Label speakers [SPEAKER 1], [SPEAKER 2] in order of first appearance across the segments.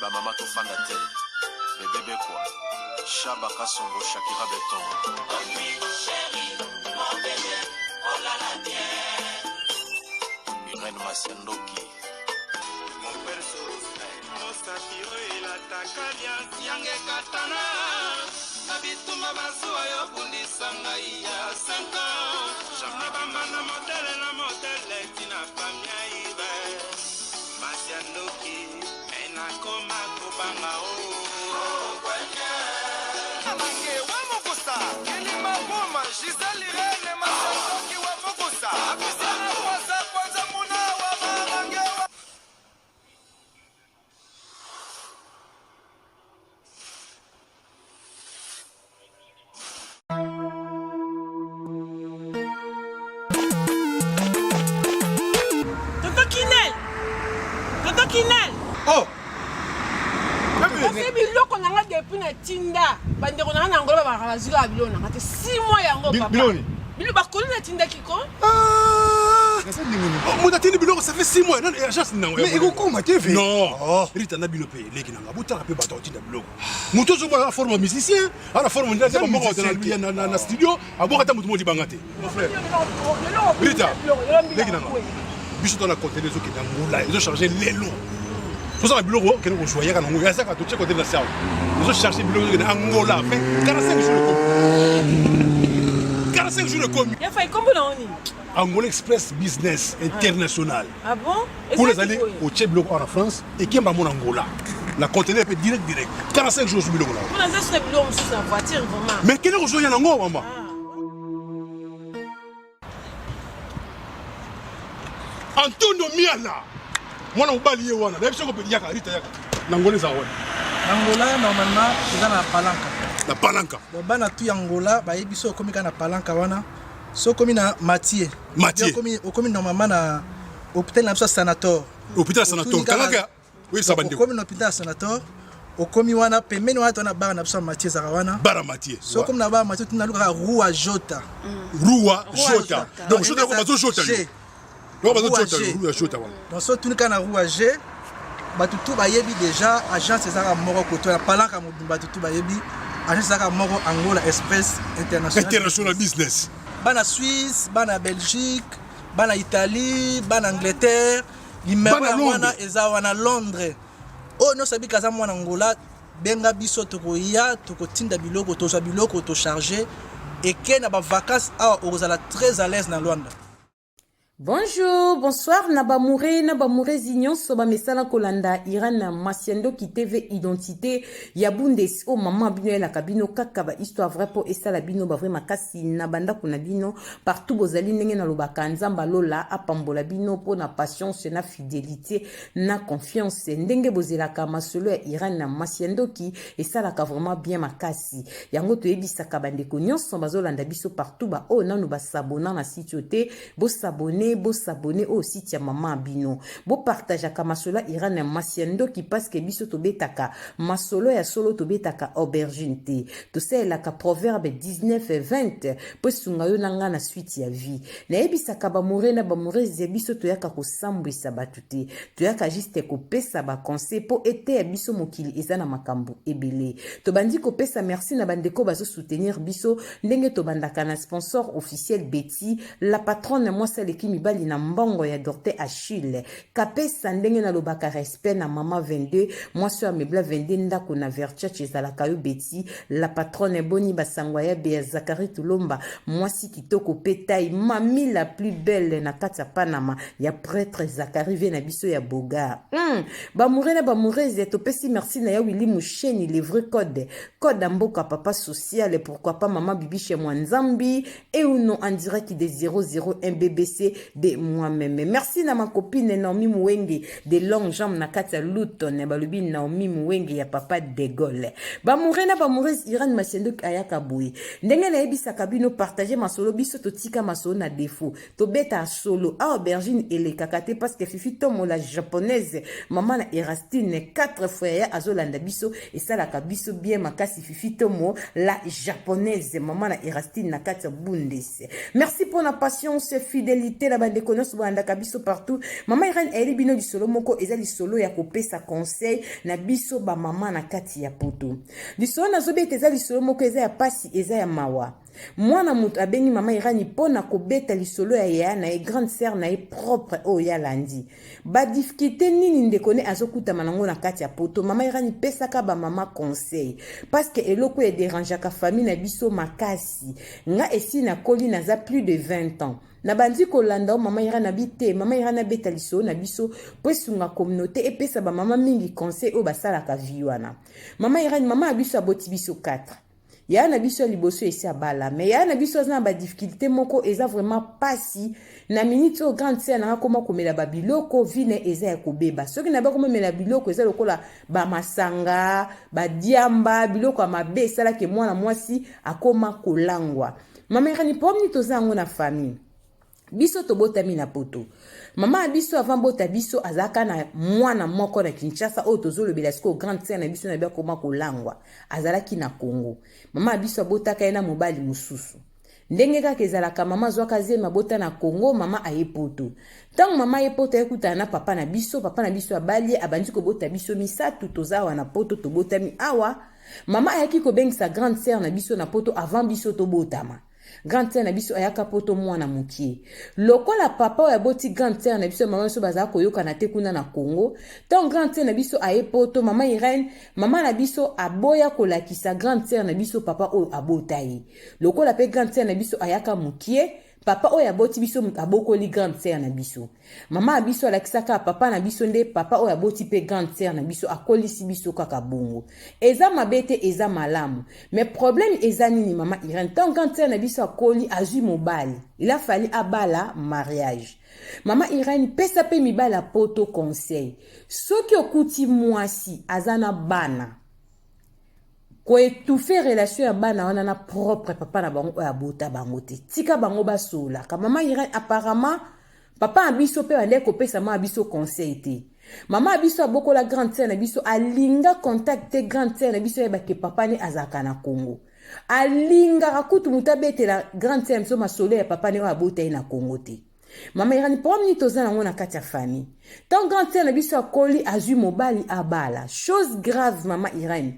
[SPEAKER 1] Ba mama tofanda te. Bebe Bekwa, Shaba Kasongo, Shakira Beton. Irène Masiandoki.
[SPEAKER 2] Mosapi oyo elataka liasi yanga ekatana na bitumba bazuwa yo bundisa ngai ya 5 ans na bambanda modele na modele tina famia ibe masi ya ndoki me nakoma kobanga o
[SPEAKER 3] Amange wa mokusa kilima buma Gisèle Irene Masandoki wa mokusa Apisiana kwanza kwanza muna wa mamange wa
[SPEAKER 4] Tonton Kinel! Tonton Kinel!
[SPEAKER 5] Oh!
[SPEAKER 4] Kasi biloko na nga depuis na tinda bandeko na nga na Angola babaka bazwi kaka biloko na nga te 6 mois yango papa.
[SPEAKER 5] Biloko nini?
[SPEAKER 4] Biloko bakoli natindaki ko.
[SPEAKER 5] Ah! Moto atindi biloko ça fait 6 mois nani agence nango.
[SPEAKER 6] Mais ekokoma te ve.
[SPEAKER 5] Non. Oh. Rita na bino pe leki na nga botala pe bato atinda biloko. Moto ozomona na forme ya musicien, ana forme nde aza moko na na na studio, aboka ata moto moko libanga te. Mon frère. Rita, leki na nga. Biso to na conteneur ezokende Angola, ezo charger lelo. Tozala biloko okende kozwa yaka nango, yazaka totie conteneur na sawa. Ezo charger biloko ezokende Angola, fait 45 jours ekomi. 45 jours ekomi.
[SPEAKER 4] Ya fai kombo na oni?
[SPEAKER 5] Angola Express Business International.
[SPEAKER 4] Ah bon?
[SPEAKER 5] Kuna ezali otie biloko awa na France ekemba mona Angola. Na conteneur pe direct direct. 45 jours biloko na.
[SPEAKER 4] Kuna eza suna biloko mosusu na voiture vraiment.
[SPEAKER 5] Mais kende kozwa ya nango mama. Antonio Miala mwana mobali ye wana nayebi soko yaka Rita yaka na Angola eza wana.
[SPEAKER 7] Na Angola normalement eza na Palanca.
[SPEAKER 5] Na Palanca.
[SPEAKER 7] Donc bana tout ya Angola bayebi so okomi kaka na Palanca wana. So okomi na Mathieu.
[SPEAKER 5] Mathieu.
[SPEAKER 7] Okomi okomi normalement na hôpital na biso ya Sanator.
[SPEAKER 5] Hôpital ya Sanator. Kangaka oyebisa bandeko.
[SPEAKER 7] Okomi na hôpital ya Sanator. Okomi wana pembeni wana tona bar na biso ya Mathieu ezalaka wana.
[SPEAKER 5] Bar ya Mathieu.
[SPEAKER 7] So okomi na bar Mathieu tuna lukaka Rua Jota.
[SPEAKER 5] Rua Jota. Donc Jota bazo Jota. Donc bazo Jota Rua Jota wana.
[SPEAKER 7] Donc so tuni kaka na Rua G bato tu bayebi deja agence ezalaka moko koto ya palanka mobimba bato tu bayebi agence ezalaka moko Angola Express International
[SPEAKER 5] International Business.
[SPEAKER 7] Bana Suisse, bana Belgique, bana Italie, bana Angleterre, numero
[SPEAKER 5] Bana
[SPEAKER 7] ya
[SPEAKER 5] Londres.
[SPEAKER 7] wana eza wana Londres. Oyo nyonso abika aza mwana Angola, benga biso tokoya tokotinda biloko tozwa biloko tocharge eke na ba vacances awa okozala très à l'aise na Luanda.
[SPEAKER 8] Bonjour, bonsoir na ba moure na ba mourezi nyonso ba mesana kolanda Irène Masiandoki TV identité ya Bundes o maman bino elaka bino kaka ba histoire vrai po esala bino ba vrai makasi na bandako na bino partout bozali ndenge na lobaka Nzamba lola apambola bino po na patience na fidélité na confiance ndenge bozelaka masolo ya Irène Masiandoki esalaka vraiment bien makasi yango toyebisaka bandeko nyonso bazolanda biso partout ba oyo nanu basabona na site oyo te Bo s'abonner, bo s'abonner oyo site ya maman bino. Bo partageaka masolo ya Iran ya masi ya ndoki parce que biso tobetaka masolo ya solo tobetaka aubergine te. Tosalelaka proverbe 19 20 po esunga yo na nga na suite ya vie. Nayebisaka ba moure na ba moureuses ya biso toyaka kosambwisa bato te. Toyaka juste kopesa ba conseil po eteya biso mokili eza na makambo ebele. Tobandi kopesa merci na bandeko bazo soutenir biso ndenge tobandaka na sponsor officiel Betty la patronne mwasi aleki mibali na mbongo ya Dorte Achille kapesa ndenge nalobaka respect na mama 22 mwasi oyo amebla 22 ndako na Verchurch ezalaka yo Betty la patronne boni basango ya Bea Zachary Tulomba mwasi kitoko pe taille mami la plus belle na kati ya Panama ya prêtre Zachary vie na biso ya Bogar Bamoure na bamoureuses topesi merci na ya Willy Musheni le vrai code code ya mboka papa social pourquoi pas maman Bibiche Mwanzambi et ou non en direct de 001 BBC de moi-même merci na ma copine Naomi Muwenge de longue jambe na kati ya Luton balobi Naomi Muwenge ya papa de Gaulle bamoure na bamoureuse Irène Masiandoki ayaka boye ndenge nayebisaka bino partager masolo biso totika masolo na défaut Tobeta solo awa aubergine elekaka te parce que Fifi Tomo la japonaise maman na Erastine 4 fois yaya azolanda biso esalaka biso bien makasi Fifi Tomo la japonaise maman na Erastine na kati ya Bundes. Merci pour la patience fidélité na. na bandeko nyonso bolandaka biso partout. Mama Irene ayeli bino lisolo moko, eza lisolo ya kopesa conseil na biso bamama na kati ya poto. Lisolo nazobeta eza lisolo moko eza ya pasi, eza ya mawa. Mwana moto abengi mama Irani mpo na kobeta lisolo ya yaya na ye, grande sœur na ye propre oyo ye alandi. Ba difficulté nini ndeko ne azokutama nango na kati ya poto. Mama Irani pesaka ba mama conseil parce que eloko oyo ederangeaka famille na biso makasi. Nga esi nakoli, naza plus de 20 ans. Nabandi kolanda o mama Irani abi te, mama Irani abeta lisolo na biso mpo esunga communauté, epesa ba mama mingi conseil oyo basalaka vie wana. Mama Irani, mama ya biso aboti biso 4. Yaya na biso ya liboso esi abala, mais yaya na biso aza na badifficulté moko eza vraiment pasi na minute oyo. Grande sœur nanga akoma komela babiloko, vie na ye eza ya kobeba. Soki na bakomomela biloko eza lokola bamasanga, badiamba, biloko ya mabe esalaki mwana mwasi akoma kolangwa. Mama Irani, problème nini toza yango na famille biso? Tobotami na poto. Mama ya biso avant bota biso azalaka na mwana moko na Kinshasa oyo tozolobela sikoyo, grande sœur na biso na bi akoma kolangwa, azalaki na Congo. Mama ya biso abotaka ye na mobali mosusu. Ndenge kaka ezalaka, mama azwaka zemi, abota na Congo, mama aye poto. Ntango mama aye poto, ayekutana na papa na biso. Papa na biso abali ye, abandi kobota biso misato. Toza awa na poto, tobotami awa. Mama ayaki kobengisa grande sœur na biso na poto avant biso tobotama. Grande sœur na biso ayaka poto mwana mokie. Lokola papa oyo aboti grande sœur na biso, mama biso bazala koyokana te kuna na Congo. Ntango grande sœur na biso aye poto, mama Irene, mama na biso aboya kolakisa grande sœur na biso papa oyo abota ye. Lokola mpe grande sœur na biso ayaka mokie, papa oyo aboti biso abokoli grande sœur na biso. Mama ya biso alakisaka papa na biso nde papa oyo aboti mpe grande sœur na biso, akolisi biso kaka bongo. Eza mabe te, eza malamu, mais problème eza nini, mama Irene? Ntango grande sœur na biso akoli, azwi mobali, il a fallu abala mariage. Mama Irene, pesa mpe mibali ya poto conseil. Soki okuti mwasi aza na bana, koétouffer relation ya bana wana na propre papa na bango oyo abota bango te. Tika bango basololaka. Mama Irene, apparemment papa na biso mpe bandeki kopesa mama biso conseil te. Mama ya biso abokola grande sœur na biso, alinga contact te. Grande sœur na biso ayebake papa ne azalaka na Congo, alingaka kutu moto abetela grande sœur na biso masolo ya papa ne oyo abota ye na Congo te. Mama Irani, problème nini toza nango na kati ya famille? Ntango grande sœur na biso akoli, azwi mobali, abala, chose grave, mama Irene,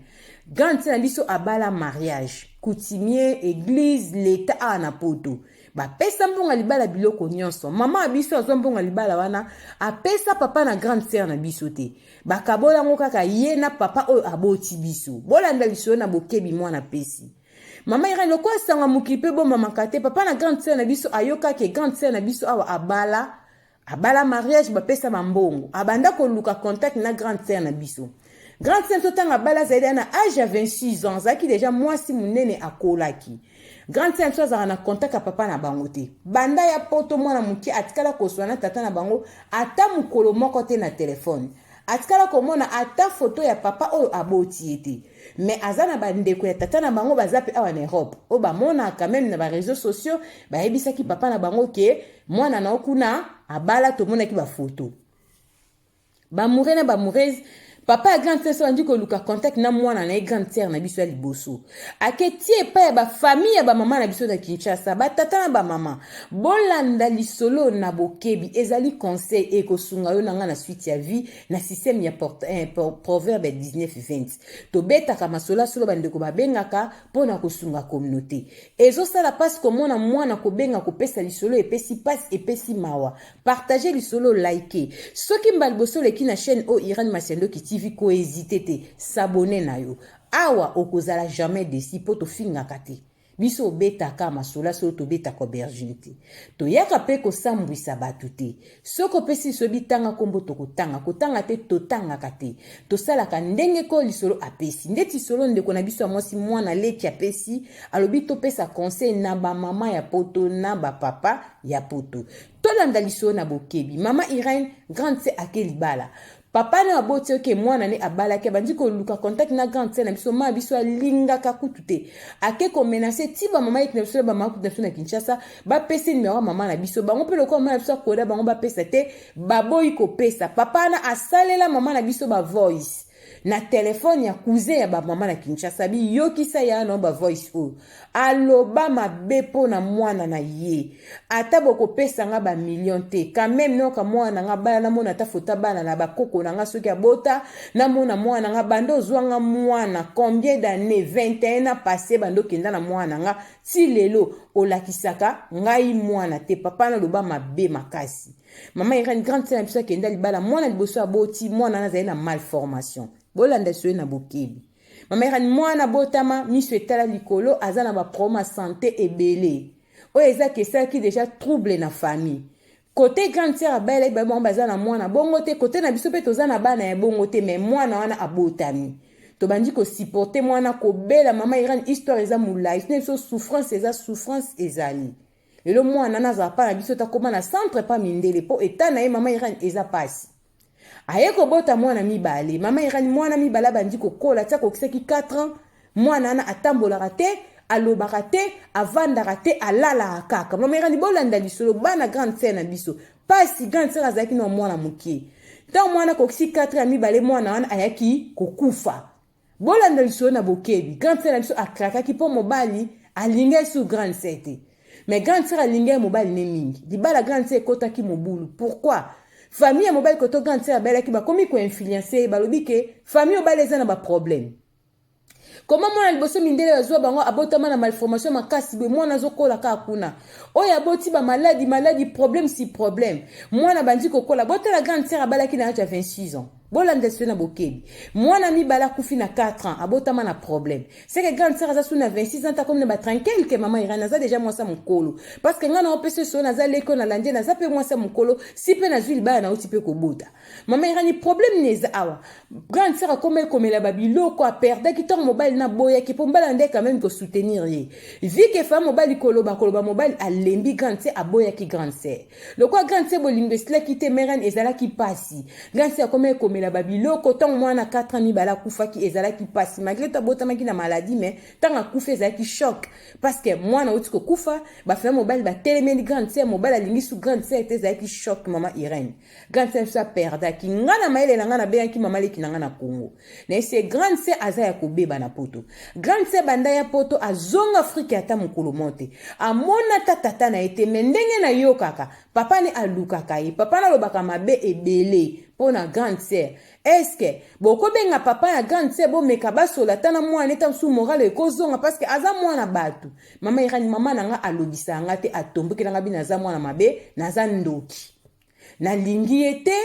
[SPEAKER 8] grande sœur na biso abala mariage coutumier, église, l'état. Awa na poto bapesa mbongo ya libala, biloko nyonso. Mama ya biso azwa mbongo ya libala wana, apesa papa na grande sœur na biso te. Bakabola yango kaka ye na papa oyo aboti biso. Bolanda lisolo na bokebi. Mwana pesi mama Irene, lokola sango mokili mpe bomamaka te, papa na grande sœur na biso ayokaki grande sœur na biso awa abala, abala mariage, bapesa bambongo. Abanda koluka contact na grande sœur na biso. Grande sœur biso ntango abala azali na âge ya 26 ans, azalaki déjà mwasi monene, akolaki. Grande sœur biso azalaka na contact ya papa na bango te. Banda ya poto mwana moke, atikala koswa na tata na bango ata mokolo moko te na telefone. Atikala komona ata foto ya papa oyo aboti ye te. Mais aza na bandeko ya tata na bango, baza mpe awa na Europe, oyo bamonaka même na baréseaux sociaux. Bayebisaki papa na bango ke mwana na yo kuna abala, tomonaki bafoto. Bamoureux na bamoureuse, papa ya grande sœur bandi koluka contact na mwana na ye. Grande sœur na biso ya liboso ake tie epai ya bafamille ya bamama na biso na Kinshasa. Batata na bamama, bolanda lisolo na bokebi, ezali conseil ekosunga yo na nga na suite ya vie. Na système ya proverbe 19 20 tobetaka masolo solo. Bandeko babengaka mpo na kosunga communauté. Ezosala mpasi komona mwana kobenga kopesa lisolo, epesi mpasi, epesi mawa. Partage lisolo, like. Soki mbala liboso oleki na chaîne oyo Irene Masiandoki TV, kohésiter te, s'abonner na yo awa, okozala jamais déçu, mpo tofingaka te. Biso obetaka masolo solo, tobetaka aubergine te, toyaka mpe kosambwisa bato te. Soki opesi lisolo, bitanga nkombo, tokotanga. Kotanga te, totangaka te. Tosalaka ndenge ko lisolo apesi. Ndeti lisolo ndeko na biso ya mwasi, mwana leki apesi, alobi topesa conseil na bamama ya poto na bapapa ya poto. Tolanda lisolo na bokebi. Mama Irene, grande sœur ake libala, papa na aboti oke mwana ne abalaki, abandi koluka contact na grande sœur na biso. Ma biso alingaka kutu te, ake komenacer ti bamama yeki na biso na bamama kutu na biso na Kinshasa bapesi nimero ya mama na biso. Bango mpe lokola mama na biso akoda bango bapesa te, baboyi kopesa. Papa wana asalela mama na biso bavoice. na telefone ya cousin ya bamama na Kinshasa, biyokisa ya na ba voice oyo aloba mabe mpo na mwana na ye. Ata bokopesa nga ba million te, quand même noka mwana na nga bala, namona ata fota bana na bakoko na nga soki abota, namona mwana na nga banda ozwa nga mwana combien d'années, 21 ans passé, banda okenda na mwana na nga ti lelo olakisaka ngai mwana te. Papa naloba mabe makasi. Mama Irene, grande sœur na biso, akenda libala, mwana liboso aboti, mwana wana azali na malformation. Bolanda soye na bokebi. Mama Irene, mwana abotama miso etala likolo, aza na baproblème ya santé ebele oyo ezaki esalaki déjà trouble na famille. Côté grande sœur abayelaki bango baza na mwana bongo te, côté na biso mpe toza na bana ya bongo te. Mais mwana wana abotami, tobandi kosupporter mwana kobela. Mama Irene, histoire eza molai, sino biso souffrance eza, souffrance ezali. Lelo mwana wana azala pa na biso, takóma na centre pa mindele mpo eta na ye. Mama Irene, eza pasi. Aye kobota mwana mibale. Mama Irene, mwana mibale abandi kokola ti akokisaki 4 ans. Mwana wana atambolaka te, alobaka te, avandaka te, alalaka kaka. Mama Irene, bolanda lisolo. Bana grande sœur na biso pasi. Grande sœur azalaki na mwana moke. Ntango mwana akokisi 4 ya mibale, mwana wana ayaki kokufa. Bolanda lisolo na bokebi. Grande sœur na biso akrakaki mpo mobali alingai su grande sœur te, mais grande sœur alingai mobali ne mingi. Libala grande sœur ekɔtaki mobulu. Pourquoi? Famille ya mobali koto grande sœur abelaki, bakomi koinfluencer ye, balobi ke famille obali eza na baproblème. Koma mwana liboso, mindele bazwa bango, abotama na malformation makasi boye. Mwana azokola kaka kuna, oyo aboti bamaladi, maladi, problème si problème. Mwana bandi kokola. Botala, grande sœur abalaki na âge ya 26 ans. Bolanda so na bokebi. Mwana mibale akufi na 4 ans, abotama na problème. Seke grande sœur aza su na 26 ans, takomi na ba 30 quelque. Mama Irene aza déjà mwasi mokolo, parce que ngai na opesa so naza leki oyo nalandi, naza mpe mwasi mokolo si mpe nazwi libala, nauti mpe kobota. Mama Irani, problème na eza awa. Grande sœur akoma ekomela babiloko, aperdaki ntango mobali naboyaki mpo mbala nde quand même kosoutenir ye. Vi ke fa mobali koloba koloba, mobali alembi grande sœur, aboyaki grande sœur. Lokola grande sœur bolingo esilaki te, merane ezalaki mpasi. Grande sœur akoma ekomela babiloko. Ntango mwana 4 ans mibale akufaki, ezalaki mpasi malgré to abotamaki na maladie, mais ntango akufi ezalaki choc, parce que mwana auti kokufa, bafamille mobali batelemeli grande sœur, mobali alingi su grande sœur te, ezalaki choc. Mama Irene, grande sœur biso aperdaki. Nga na mayele na nga, nabengaki mama leki na nga na Congo, nayesi grande sœur aza ya kobeba na Poto. Grande sœur banda ya Poto azonga Afrike ata mokolo mo te, amona ata tata na ye te. Mais ndenge nayokaka, papa ne alukaka ye, papa nalobaka mabe ebele mpo na grande sœur. Est-ce bokobenga papa ya grande sœur, bomeka basola ata na mwana eta mosusu, morale ekozonga, parce que aza mwana bato. Mama Irani, mama na nga alobisaka nga te, atombokelanga bino, aza mwana mabe, naza ndoki, nalingi ye te,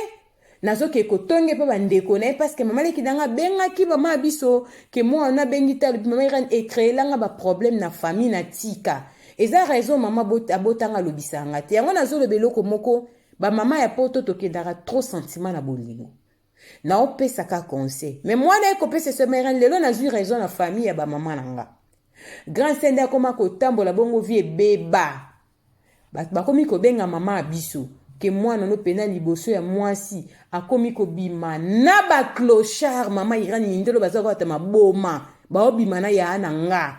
[SPEAKER 8] nazoke kotonge mpe bandeko na ye, parce que mama leki nanga abengaki mama ya biso ke mwana abengi te, alobi mama Irani ecréelanga baproblème na famille na tika. Eza raison mama abotanga alobisaka nga te. Yango nazoloba eloko moko: bamama ya Poto tokendaka trop sentiment na bolingo. Naopesaka conseil, mais mwana ekopesa so mere. Lelo nazwi raison na famille ya bamama na nga. Grand sœur nde akoma kotambola bongo, vie ebeba. Bato bakomi kobenga mama ya biso ke mwana no pena liboso ya mwasi akomi kobima na baclochard. Mama Irani, mindelo baza kowata maboma, baobima na yaa na nga.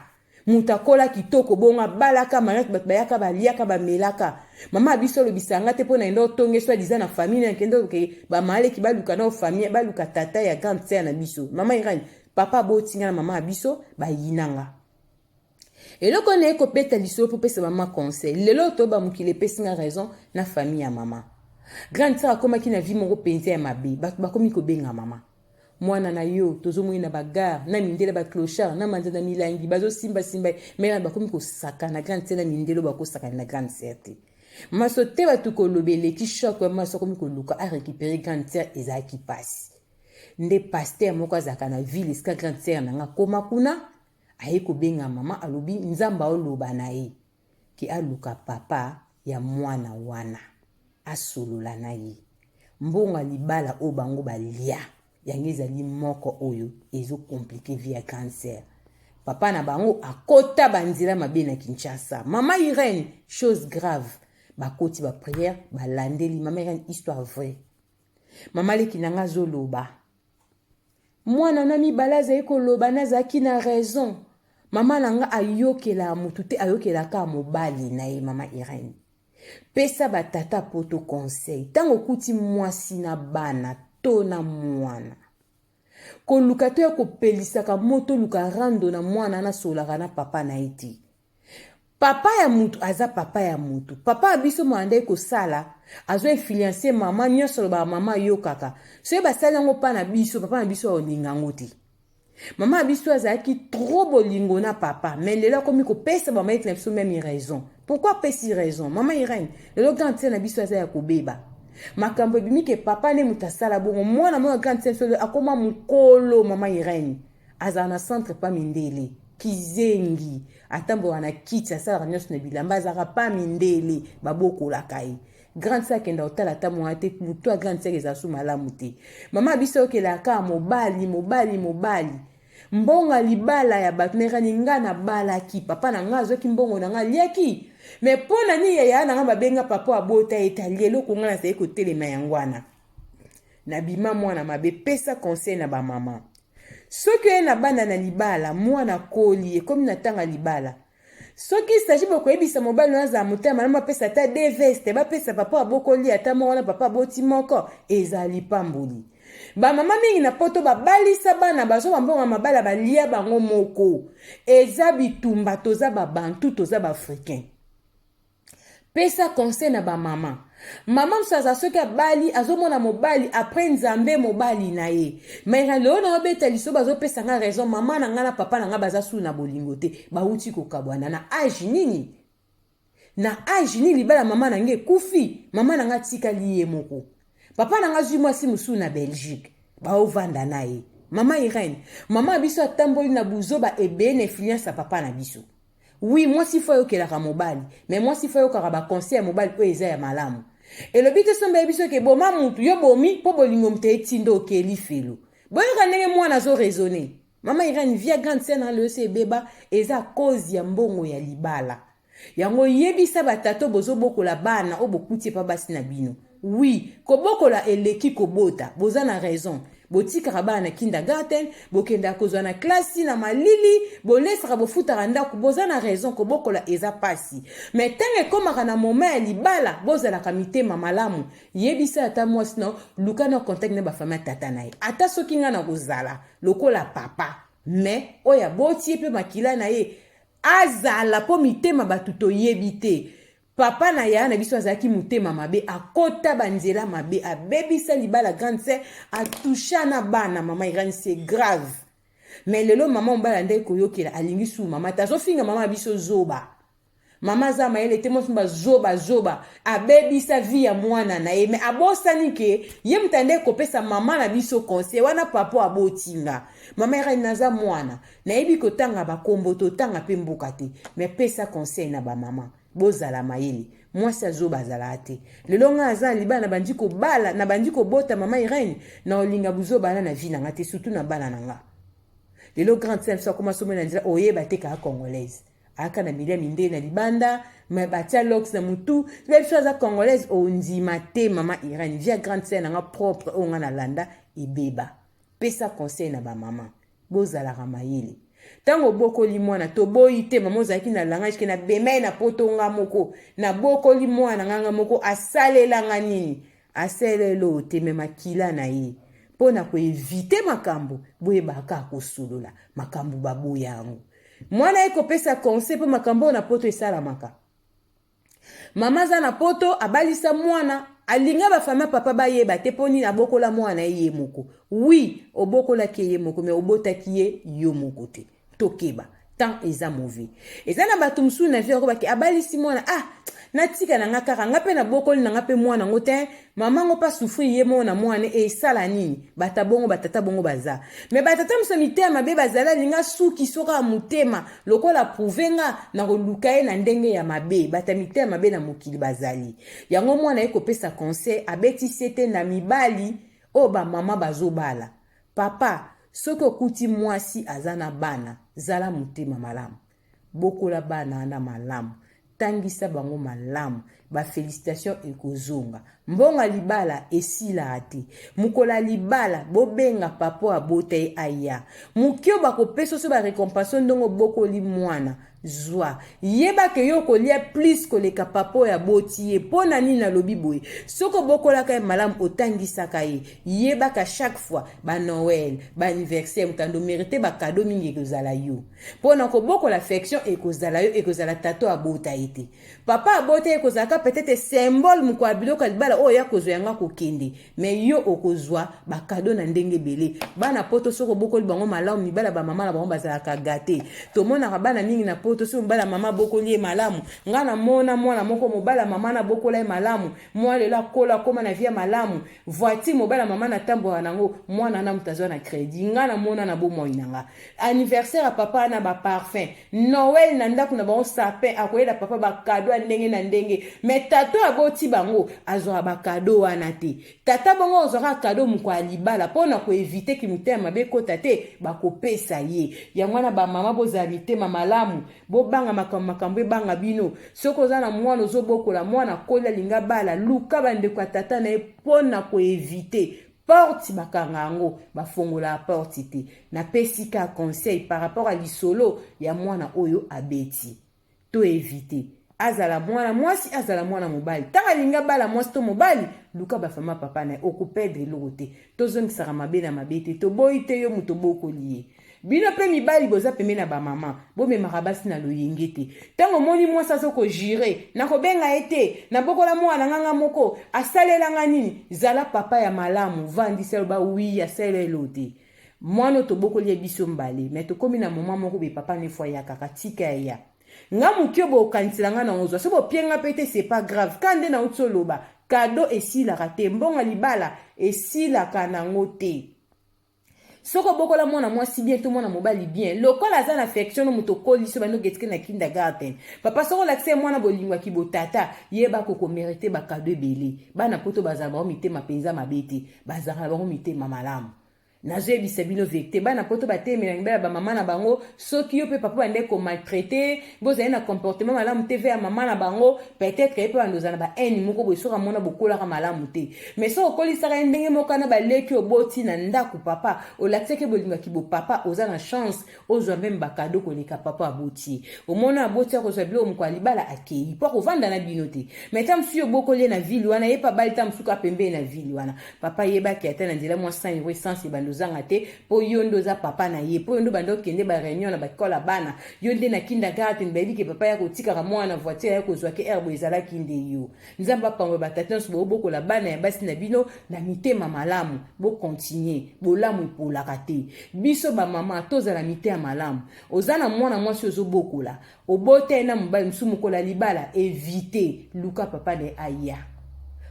[SPEAKER 8] Moto akola kitoko bongo, abalaka mariage, bato bayaka, baliaka, bamelaka. Mama ya biso alobisanga nga te mpo na ende otonge so adiza na famille na kende oke bamaleki baluka na famille, baluka tata ya grande sœur na biso. Mama Irani, papa abotinga na mama ya biso bayinanga. Eloko na ye kobeta lisolo mpo opesa mama conseil. Lelo toyeba mokili epesi nga raison na famille ya mama. Grande sœur akomaki na vie moko mpenza ya mabe. Bato bakomi kobenga mama: mwana na yo tozomoni na bagare na mindele, baclochard na manza na milangi, bazosimbasimba. Mais bakomi kosaka na grande sœur na mindele, bakosakana na grande sœur te. Maso te, bato koloba eleki choc. Maso akomi koluka arécupérer grande sœur, ezalaki mpasi. Nde pasteur moko azalaka na ville esika grande sœur na nga koma kuna, aye kobenga mama, alobi Nzambe aoloba na ye ke aluka papa ya mwana wana, asolola na ye. Mbongo ya libala oyo bango balia, yango ezali moko oyo ezocompliquer vie ya grande sœur. Papa na bango akota banzela mabe na Kinshasa. Mama Irene, chose grave, bakoti baprière, balandeli. Mama Irene, histoire vraie. Mama leki na nga azoloba mwana na mibale azali koloba, nazalaki na raison. Mama na nga ayokelaka motu te, ayokelaka mobali na ye. Mama Irene, pesa batata Poto conseil: ntango okuti mwasi na bana to na mwana. Koluka to ya kopelisaka moto luka rando na mwana wana asololaka na papa na ye te. Papa ya mutu aza papa ya mutu. Papa ya biso mwana nde kosala azo influencer mama nyonso alobaka mama ayokaka. Soki basali yango pa na biso papa na biso akolinga yango te. Mama ya biso azalaki trop bolingo na papa mais lelo akomi kopesa ba mayete na biso meme raison. Pourquoi apesi raison? Mama Irène, lelo grande sœur na biso aza ya kobeba. Makambo ebimi ke papa nde moto asala bongo mwana mwana grande sœur biso akoma mokolo mama Irène. Azala na centre pa mindele. Kizengi atambolaka na kiti asalaka nyonso na bilamba azalaka pa mindele babokolaka ye. Grande sœur akenda kotala ata mwana te motu ya grande sœur ezala su malamu te. Mama biso okelaka kaka mobali mobali mobali. Mbongo ya libala ya bato nairani nga nabalaki papa na nga azwaki mbongo na nga aliaki me mpo na nini yaya na nga babenga papa abota ye te alia eloko nga nazali kotelema yango wana nabima mwana mabe pesa conseil na bamama soki oye na bana na libala mwana akoli ekomi na ntango ya libala soki sagi bokoyebisa mobali na azala motema malamu apesa ata de veste bapesa papa abokoli ata moko na papa aboti moko ezala lipamboli bamama mingi na poto babalisa bana bazwa bambongo ya mabala balia bango moko eza bitumba toza babantu toza baafricain Pesa conseil na ba mama. Mama mosusu aza soki abali azomona mobali après nzambe mobali na ye. Mais lelo na obeta liso bazopesa nga raison mama na nga na papa na nga baza su na bolingo te. Bawuti kokabwana na age nini? Na age nini libala mama na nga ekufi? Mama na nga atikali ye moko. Papa na nga azwi mwasi mosusu na Belgique. Baovanda na ye. Mama Irène, mama biso atamboli na buzoba ebele na influence ya papa na biso. Oui, mwasi fo ayokelaka mobali, mais mwasi fo ayokaka ba conseil ya mobali oyo eza ya malamu. Elobi te somba ye biso ke boma mutu, yo bomi po bolingo moto etinda oke lifelo. Boyoka ndenge mwana azo raisonner. Mama Irène, via grande sœur na lelo se ebeba eza cause ya mbongo ya libala. Yango yebisa ba tata bozobokola bana oyo bokuti epa basi na bino. Oui, kobokola eleki kobota. Boza na raison. Botikaka bana na kindergarten, bokendaka kozwa na klasi na malili, bolesaka bofutaka ndako. Boza na raison, kobokola eza pasi. Mais ntango ekomaka na moment ya libala, bozalaka mitema malamu. Yebisa ata mwasi na luka na contact na ba famille ya tata na ye. Ata soki nga nakozala lokola papa, mais oyo aboti ye mpe makila na ye azala mpo mitema bato toyebi te. Papa na yaya na biso azalaki motema mabe, akota ba nzela mabe, abebisa libala grande sœur, atoucha na bana mama Irène, c'est grave. Mais lelo mama mobali andaki koyokela, alingi su mama te, azofinga mama na biso zoba. Mama aza mayele te, mwasi ba zoba zoba, abebisa vie ya mwana na ye, mais abosani ke ye moto andaki kopesa mama na biso conseil wana, papa aboti nga. Mama Irène naza mwana, nayebi kotanga bakombo, totanga pe mboka te, mais pesa conseil na ba mama. Bozala mayele. Mwasi ya zoba azalaka te. Lelo nga aza na libala na bandi kobala, na bandi kobota mama Irène, na olinga buzoba na na vie na nga te, surtout na bana na nga. Lelo grande sœur biso akoma somo na nzela oyeba te kaka congolaise. Aka na milia mindele na libanda, mais batia locks na mutu. Ba biso aza congolaise ondima te mama Irène, vie ya grande sœur na nga propre oyo nga na landa ebeba. Pesa conseil na ba mama. Bozalaka mayele. Tango obokoli mwana toboyi te mama ozalaki na langage ke na bema ye na poto nga moko nabokoli mwana nga nga moko asalela nga nini asalela oyo te me makila na ye mpo na koevite makambo boyebaka kaka kosolola makambo baboya yango mwana ye kopesa conseil mpo makambo oyo na poto esalamaka Mama aza na poto abalisa mwana alinga ba famille papa bayeba te mpo nini abokola mwana ye ye moko. Oui, obokolaki ye ye moko mais obotaki ye yo moko te. Tokeba, temps eza mauvais. Eza na bato mosusu na vie akobaki abalisi mwana ah natika na nga kaka nga mpe nabokoli na nga mpe mwana yango te mama ngo mpe asouffrir ye moko na mwana esala nini bata bongo batata bongo baza me batata mosusu mitema mabe bazali alinga suki soka motema Lokola prouve nga nakoluka ye na ndenge ya mabe bata mitema mabe na mokili bazali yango mwana ye kopesa conseil abeti sete na mibali oyo ba mama bazobala papa soki okuti mwasi aza na bana zala motema malamu bokola bana wana malamu tangisa bango malamu. Ba felicitations ekozonga. Mbongo ya libala esilaka te. Mokolo ya libala bobenga papa oyo abota ye aya. Moke oyo bakopesa yo ba recompense ndenge obokoli mwana zwa. Yeba ke yo okolia plus koleka papa oyo aboti ye. Mpo na nini nalobi boye? Soki obokolaka ye malamu, otangisaka ye, yebaka chaque fois ba Noël, ba anniversaire, moto ando merite ba cadeau mingi ekozala yo. Mpo na kobokola affection ekozala yo, ekozala tata oyo abota ye te. Papa abota ye kozalaka peut-être symbole moko ya biloko ya libala oyo ya kozwa yango akokende, mais yo okozwa ba cadeau na ndenge ebele. Bana poto soki obokoli bango malamu, mibala ba mama na bango bazalaka gate. Tomonaka bana mingi na poto soki mobala mama abokoli ye malamu. Nga namona mwana moko mobala mama na bokola ye malamu, mwana lelo akola akoma na vie ya malamu. Voiture mobala mama na tambolaka nango, mwana na moto azwa na credit. Nga namona na bomoi na nga. Anniversaire ya papa na ba parfum, Noël na ndako na bango sapin, akoyela papa ba cadeau ya ndenge na ndenge. Mais tata oyo aboti bango azwaka ba cadeau wana te. Tata bongo azwaka cadeau moko ya libala mpo na koevite ki motema mabe ekota te, bakopesa ye. Yango wana ba mama bozala mitema malamu, bobanga makambo, makambo ebanga bino. Soki oza na mwana ozobokola, mwana akoli alingi abala, luka bandeko ya tata na ye mpo na koevite porte bakanga yango, bafongolaka porte te. Napesi ka conseil par rapport à lisolo ya mwana oyo abeti. To evite azala mwana mwasi azala mwana mobali, ntango alingi abala mwasi to mobali, luka bafama papa na ye, okoperdre eloko te. Tozongisaka mabe na mabe te, toboyi te yo moto obokoli ye. Bino pe mibali boza pembeni na ba mama, bomemaka basi na loyenge te. Tango omoni mwasi azo ko jurer, nakobenga ye te, nabokola mwana na nga nga moko, asalela nga nini? Zala papa ya malamu, vandisa loba oui asalela eloko te. Mwana oyo tobokoli ye biso mbale, mais tokomi na moment moko boye papa ne faut ayakaka, tika aya. Nga moke oyo bokanisela nga na ozwa, soki bopie nga pe te c'est pas grave. Ka nde nauti oloba, cadeau esilaka te, mbongo ya libala esilaka nango te. Soki obokola mwana mwasi bien to mwana mobali bien, lokola aza na affection no moto okolisi bando getike na kindergarten, papa soki olakisa ye mwana bolingo ya kibotata, yeba kokomerite ba cadeau ebele. Bana poto bazala bango mitema mpenza mabe te, bazalaka na bango mitema malamu. Nazoyebisa bino verite, bana poto batelemela mibali ya bamama na bango. Soki yo mpe papa bande komaltraite, bozali na comportement malamu te ya mama na bango, peut-être ye mpe bando ozala na ba haine moko boye soki amona bokolaka malamu te. Mais soki okolisaka ye ndenge moko na baleki oboti na ndako, papa olakisaki bolingo ya kibopapa, oza na chance ozwa meme ba cadeau koleka papa aboti ye. Omona aboti akozwa biloko moko ya libala akei mpo akovanda na bino te. Mais ta mosusu yo obokoli ye na ville wana, ye mpe abali ta mosusu kaka pembeni na ville wana, papa yebaki ata na nzela mwa 100 euro essence ebanda ozanga te, mpo yo nde oza papa na ye, mpo yo nde obanda okende ba réunion na ba école ya bana, yo nde na kindergarten bayebi ke papa ya kotikaka mwana na voiture ya kozwa ke heure boye ezalaki nde yo. Nzambe apambola batata nyonso bobokola bana ya basi na bino na mitema malamu, bokontinue bolamu epolaka te. Biso bamama tozala mitema malamu. Oza na mwana mwasi ozobokola, obota ye na mobali mosusu, mokolo ya libala evite, luka papa na ye aya.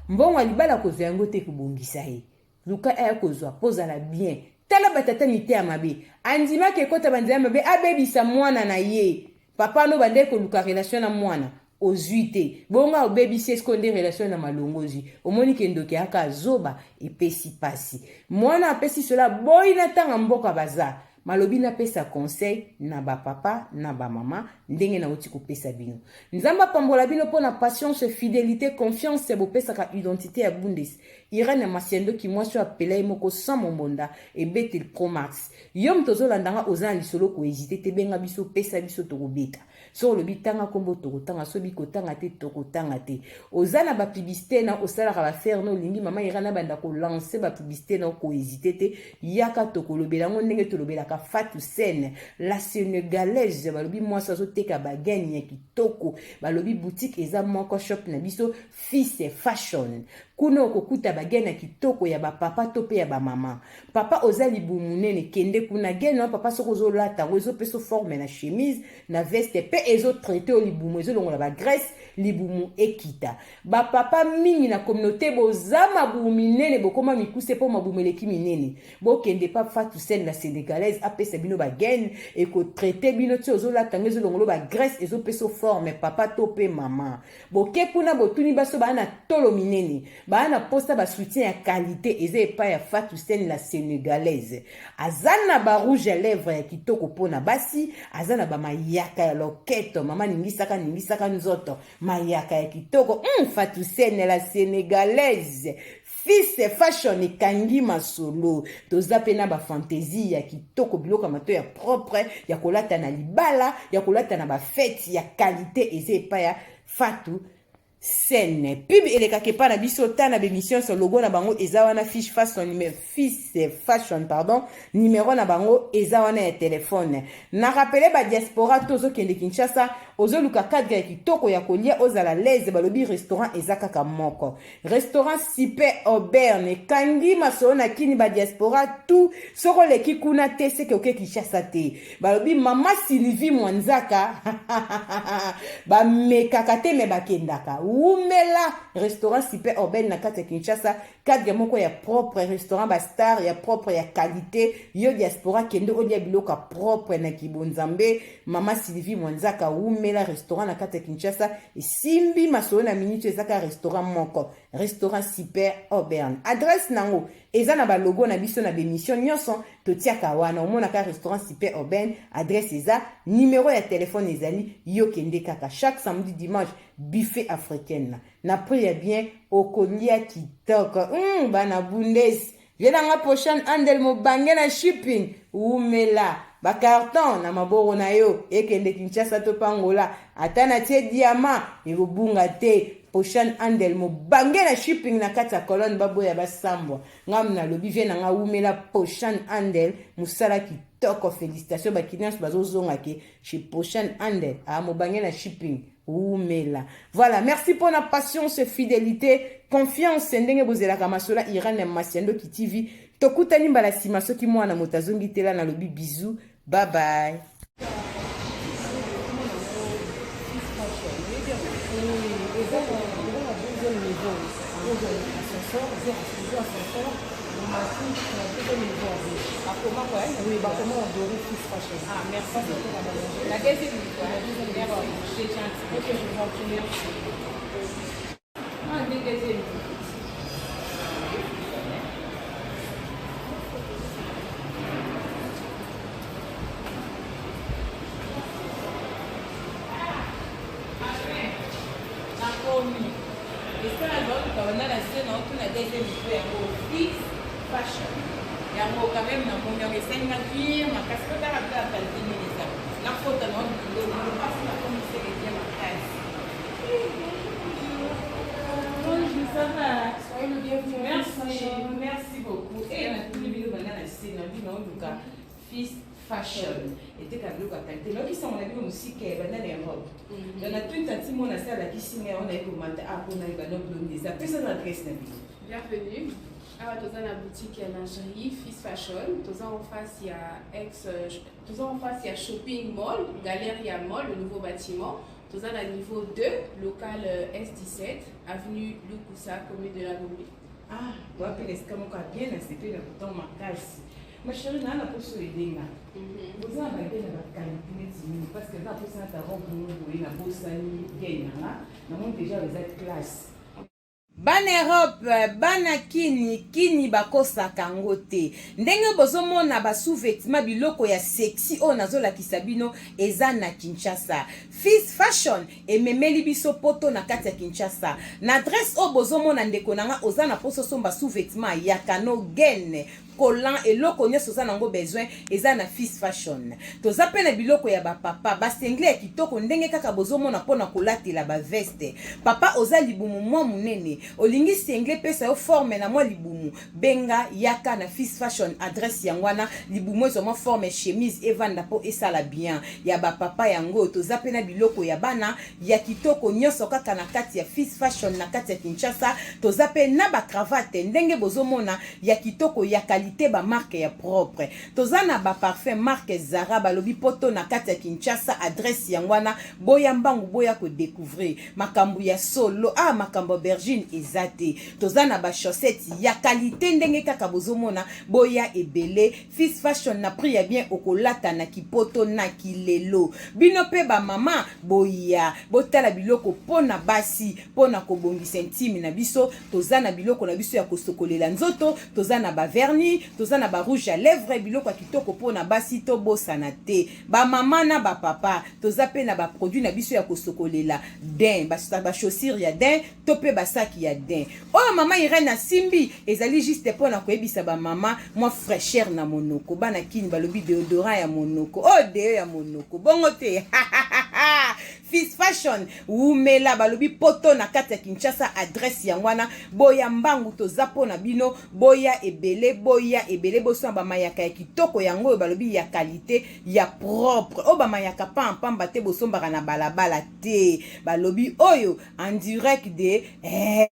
[SPEAKER 8] Mbongo ya libala kozwa yango te kobongisa ye, luka aya kozwa mpo ozala bien. Tala batata miteya mabe, andimaki ekota banzela mabe, abebisa mwana na ye. Papa no bandeki koluka relation na mwana ozwi te, bongo obebisi esko nde relation na malongo ozwi. Omoni ke ndoki ayaka zoba, epesi pasi. Mwana apesi sola boyi na tanga mboka baza malobi. Napesa conseil na bapapa na bamama ndenge nauti kopesa bino. Nzambe apambola bino mpo na patience, fidélité, confiance bopesaka identité ya Bundes. Irene Masiandoki, mwasi oyo apela ye moko sans mombonda ebetel Promax. Yo moto ozolanda nga, oza na lisolo, kohésite te, benga biso, pesa biso, tokobeta. Soki olobi tanga nkombo, tokotanga. Soki kotanga te, tokotanga te. Oza na bapublicité na osalaka baaffaire na olingi mama Irene abanda kolance bapublicité na, kohésite te, yaka tokolobela yango ndenge tolobelaka Fatou Sene la Sénégalaise. Balobi mwasi azoteka bagaine ya kitoko, balobi boutique eza moko, shop na biso Fils Fashion. Kuna okokuta bagaine ya kitoko ya bapapa to mpe ya bamama. Papa oza libumu monene, kende kuna, gaine wana papa soki ozolata yango ezopesa forme na chemise na veste, mpe ezotraite yo libumu, ezolongola bagraisse, libumu ekita. Bapapa mingi na communauté boza mabumu minene, bokoma mikuse mpo mabumu eleki minene, bokende pa Fatou Sene la Sénégalaise, apesa bino bagaine ekotraite bino ti ozolata yango, ezolongola bagraisse, ezopesa forme papa to mpe mama. Boke kuna, botuni baso baa na tolo minene. Baa na posa ba soutien ya qualité eza epai ya Fatou Sène la Sénégalaise. Aza na ba rouge à lèvres ya kitoko mpo na basi, aza na ba mayaka ya loketo, mama ningisaka ningisaka nzoto, mayaka ya kitoko. Fatou Sène la Sénégalaise. Fils fashion ekangi masolo. Toza pe na ba fantaisie ya kitoko, biloko ya mato ya propre, ya kolata na libala, ya kolata na ba fete ya qualité eza epai ya Fatou Sène. Pub elekaka epai na biso ta na bemission so logo na bango eza wana fiche fashion mais fils fashion pardon numéro na bango eza wana ya téléphone. Na rappeler ba diaspora to ozokende Kinshasa ozoluka cadre ya kitoko ya kolia ozala l'aise balobi restaurant eza kaka moko. Restaurant Super Auburn ekangi masolo na kini ba diaspora tout soko oleki kuna te seke oke Kinshasa te. Balobi mama Sylvie Mwanzaka bamekaka te me bakendaka. Wumela restaurant Super Auburn na kati ya Kinshasa, cadre moko ya propre restaurant ba star ya propre ya qualité. Yo diaspora kende olia biloko ya propre na kibonzambe. Mama Sylvie Mwanzaka wumela restaurant na kati ya Kinshasa esimbi masolo na minute eza ka restaurant moko restaurant Super Auburn. Adresse nango eza na ba logo na biso na bemission nyonso totiaka wana, omonaka restaurant Super Auburn, adresse eza, numero ya telefone ezali, yo kende kaka chaque samedi dimanche buffet africaine na prix ya bien, okolia kitoko. Bana Bundes Vie na nga prochaine andel mobange na shipping wumela ba carton na maboko na yo ekende Kinshasa to pa Angola ata na tie diamant ekobunga te prochaine andel mobange na shipping na kati ya colonne baboya basambwa nga nalobi vie na nga wumela prochaine andel musala kitoko felicitations ba clients bazozonga ke chez prochaine andel ah mobange na shipping Wumela. Voilà, merci pour la patience, fidélité, confiance ndenge bozelaka masola Iran ya Masiandoki TV. Tokutani mbala sima soki mwana moto azongi tela na lobi bisous. Bye bye. Ah, merci. La deuxième fois. Merci. C'est gentil. Ok, je vous en prie. Merci. Ah, deuxième. Nakomi. Esala naoluka banda na se naotuna deuxième niveau yango fils fashion yango quand même namoni yango esali nga bien makasi po tala kaka qualité nini eza nakota na biloko mpasi nakomi seke bien makasi. Bonjour, ça va?
[SPEAKER 4] Soyez le bienvenu.
[SPEAKER 8] Merci, merci beaucoup. Et natuni bino banda na se na bino naoluka fils fashion eteka biloko ya qualité nayoki sango na bino mosika ya banda na Europe. Donc natuni tanti mona se alakisi ngai yango naye komata a mpona yeba no bilongi eza pesa na adresse na bino.
[SPEAKER 4] Bienvenue. Awa toza na boutique ya lingerie Fils Fashion. Toza en face ya ex toza en face ya shopping mall, Galeria Mall, le nouveau bâtiment. Toza na niveau 2, local S17, avenue Lukusa, commune de la Gombe.
[SPEAKER 8] Ah, wapi na esika moko ya bien nasepeli na bouton makasi. Ma chérie, naa na poso edenga. Boza na bagene na baqualité neti nini? Parce que eza na posa nata robe moko boye nabosani gene nanga namoni déjà eza classe. Bana Europe, bana kini, kini bakosaka yango te. Ndenge bozomona ba sous-vêtements biloko ya sexy oyo nazolakisa bino eza na Kinshasa. Fils Fashion ememeli biso poto na kati ya Kinshasa. Na adresse oyo bozomona ndeko na nga oza na poso somba sous-vêtements ya kano gaine collant eloko nyonso oza nango besoin eza na Fils Fashion. Toza pe na biloko ya ba papa, ba singlet ya kitoko ndenge kaka bozomona pona kolatela ba veste. Papa oza libumu mwa munene, olingi singlet pesa yo forme na mwa libumu, benga yaka na Fils Fashion adresse yango wana, libumu ezwa mwa forme chemise evanda po esala bien. Ya ba papa yango toza pe na biloko ya bana ya kitoko nyonso kaka na kati ya Fils Fashion na kati ya Kinshasa. Toza pe na ba cravate ndenge bozomona ya kitoko ya qualité. qualité, ba marque ya propre. Toza na ba parfum marque Zara. Balobi poto na kati ya Kinshasa, adresse yango wana. Boya mbangu, boya kodécouvrir makambo ya solo. Ah, makambo aubergine eza te. Toza na bachaussette ya qualité ndenge kaka bozomona. Boya ebele, Fils Fashion na prix ya bien, okolata na kipoto na kilelo. Bino mpe bamama, boya botala biloko mpo na basi, mpo na kobongisa intime na biso. Toza na biloko na biso ya kosokolela nzoto, toza na bavernis, toza na barouge à lèvre, biloko ya kitoko mpo na basi. Tobosana te bamama na bapapa, toza mpe na baproduit na biso ya kosokolela daim, bachaussure ya daim to mpe basaki ya daim. Oyo mama Irene asimbi ezali juste mpo na koyebisa bamama mwa fraîcheur na monoko. Bana kini balobi déodorant ya monoko, oyo deo ya monoko, bongo te. Fils Fashion wumela. Balobi poto na kati ya Kinshasa, adresse yango wana. Boya mbangu, toza mpo na bino. Boya ebele, boya ebele, bosona bamayaka ya kitoko yango oyo balobi ya qualité, ya propre. Oyo bamayaka pampamba te, bosombaka na balabala te. Balobi oyo en direct de eh.